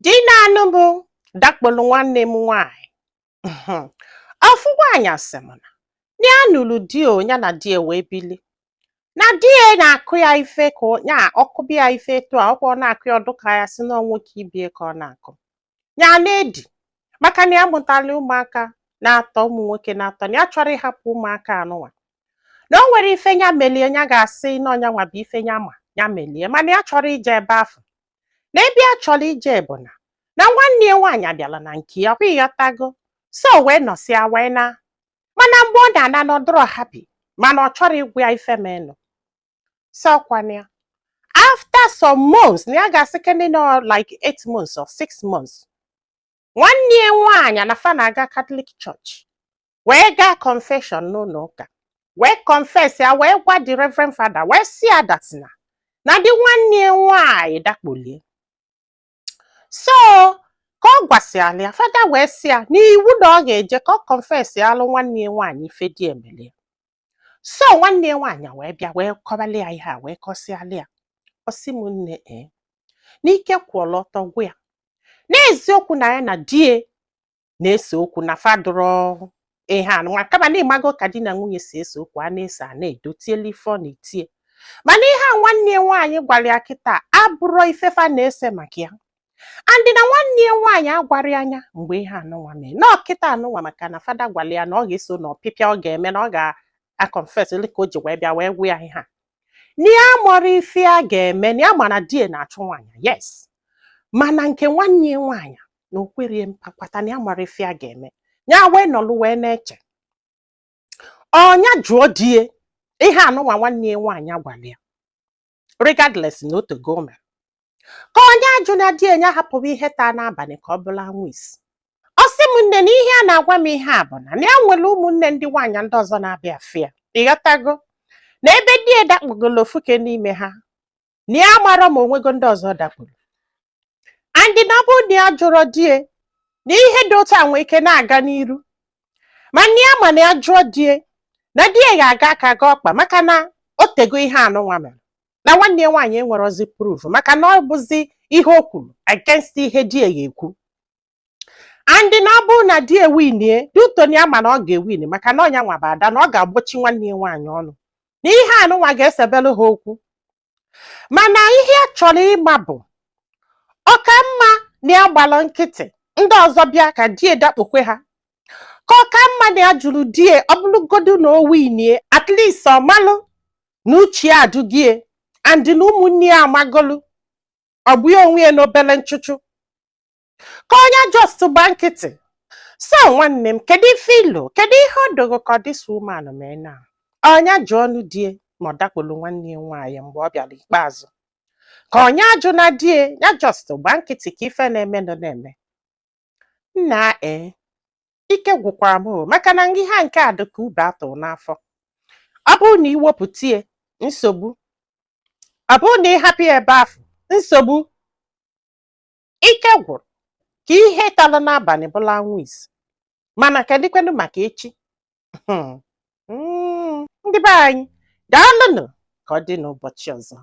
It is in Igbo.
Di na-anụ bụ dakpolu nwanne m nwaanyị. Ofu nwaanyị sị m na ya nụrụ di o, ya na di ya wee bili, na di ya na-akụ ya ife ka ya ọkụbi ya ife etu a ọkwa ọ na-akụ ya ọdụ ka ya si na nwoke ibie ka ọ na-akụ ya na-edi, maka na ya mụtala ụmụaka na-atọ, ụmụ nwoke na-atọ, na ya chọrọ ịhapụ ụmụaka anụnwa, na o nwere ife ya melie ya ga-asị na ọnya nwa bụ ife ya ma ya melie, mana ya chọrọ ije ebe afọ na ebe ya chọrọ ije bụ na nwanne ya nwaanyị abịala na nke ya kwa, ịghọtago? So wee nọsịa wee na, mana mgbe ọ na-ana n'ọdụrọ happy, mana ọ chọrọ ịgwa ya ife menụ. So ọkwana ya, after some months, na ya ga-asị kene nọ like 8 months or 6 months, nwanne ya nwaanyị na fa na-aga Catholic Church wee gaa confession n'ụlọ ụka, wee confess ya, wee gwa the Reverend Father, wee sị ya that na di nwanne ya nwaanyị dakpolie. So ka ọ gwasịala ya, fada wee sị ya n'iwu na ọ ga-eje ka ọ confess ya alụ nwanne ya nwaanyị ife di emelie. So nwanne ya nwaanyị wee bịa wee kọbali ya ihe a, wee kọsịala ya. Ọ sị m, nne, ee, n'ike kwụọla ọtọ gwa ya n'eziokwu na ya na die na-ese okwu na fadụrọ ihe anụnwa, kama na ịmago ka di na nwunye si ese okwu, a na-ese a na-edotiela ife ọ na-etie. Mana ihe a nwanne ya nwaanyị gwara ya kịta abụrọ ifefa na-ese maka ya, and na nwanne ya nwaanyị agwara ya anya mgbe ihe anụnwa mee na ọkịta anụnwa, maka na fada gwara ya na ọ ga-eso na ọpịpịa ọ ga-eme na ọ ga-aconfess ka o ji wee bịa wee gwa ya ihe a, na ya mọrọ ife a ga-eme, na ya ma na di na-achụ nwaanyị, yes, mana nke nwanne ya nwaanyị na o kwerie mpakwata, na ya mara ife a ga-eme. Ya wee nọlụ wee na-eche ọnya jụọ die ihe anụnwa nwanne ya nwaanyị gwara ya, regardless na otogo o mere ka onye ajụ na di ya hapụrụ ihe taa n'abalị ka ọ bụrụ anwụ isi. Ọ sị m, nne, na ihe a na-agwa m ihe a bụ na ya nwere ụmụnne ndị nwaanyị ndị ọzọ na-abịa afịa, ịghọtago, na ebe di ya dakpugolo ofuke n'ime ha, na ya mara ma onwego ndị ọzọ dakpuru, and na ọ bụrụ na ya jụrụ die na ihe dị otu a nwee ike na-aga n'iru, mana ya ma na ya jụọ die na di ya ga-aga aka ga ọkpa, maka na o tego ihe anụnwa mere, na nwanne ya nwaanyị enwerozi proof, maka na ọ bụzi ihe o kwuru against ihe di ya ga-ekwu, and na ọ bụrụ na di ya winie duto, na ya ma na ọ ga-ewin, maka na ọnya nwa bụ ada, na ọ ga-agbochi nwanne ya nwaanyị ọnụ, na ihe anụnwa ga-esebelu ha okwu. Mana ihe a chọrọ ịma bụ ọ ka mma na ya gbara nkịtị, ndị ọzọ bịa ka di ya dakpokwe ha, ka ọ ka mma na ya jụrụ die, ọ bụrụgodu na o winie, at least ọ malụ na uche ya adụgie, and na ụmụnne ya amagolu ọ bụ ya onwe ya n'obele nchụchụ, ka onye just gba nkịtị. So nwanne m, kedu ife ilo, kedu ihe ọ dogo ka this woman mee na ọnya jụ ọnụ die ma ọ dakpolu nwanne ya nwaanyị mgbe ọ bịara ikpeazụ, ka onye ajụ na die ya just gba nkịtị ka ife na-eme nọ na-eme? Nna, ee, ike gwụkwara m o, maka na ihe a nke a dị ka ube atụrụ n'afọ. Ọ bụrụ na iwepụta nsogbu, ọ bụrụ na ị hapụ ya ebe ahụ, nsogbu. Ike gwụrụ ka ihe talụ n'abalị bụla anwụ isi. Mana kedụkwanụ maka echi? Ndị be anyị, daalụnụ. Ka ọ dị n'ụbọchị ọzọ.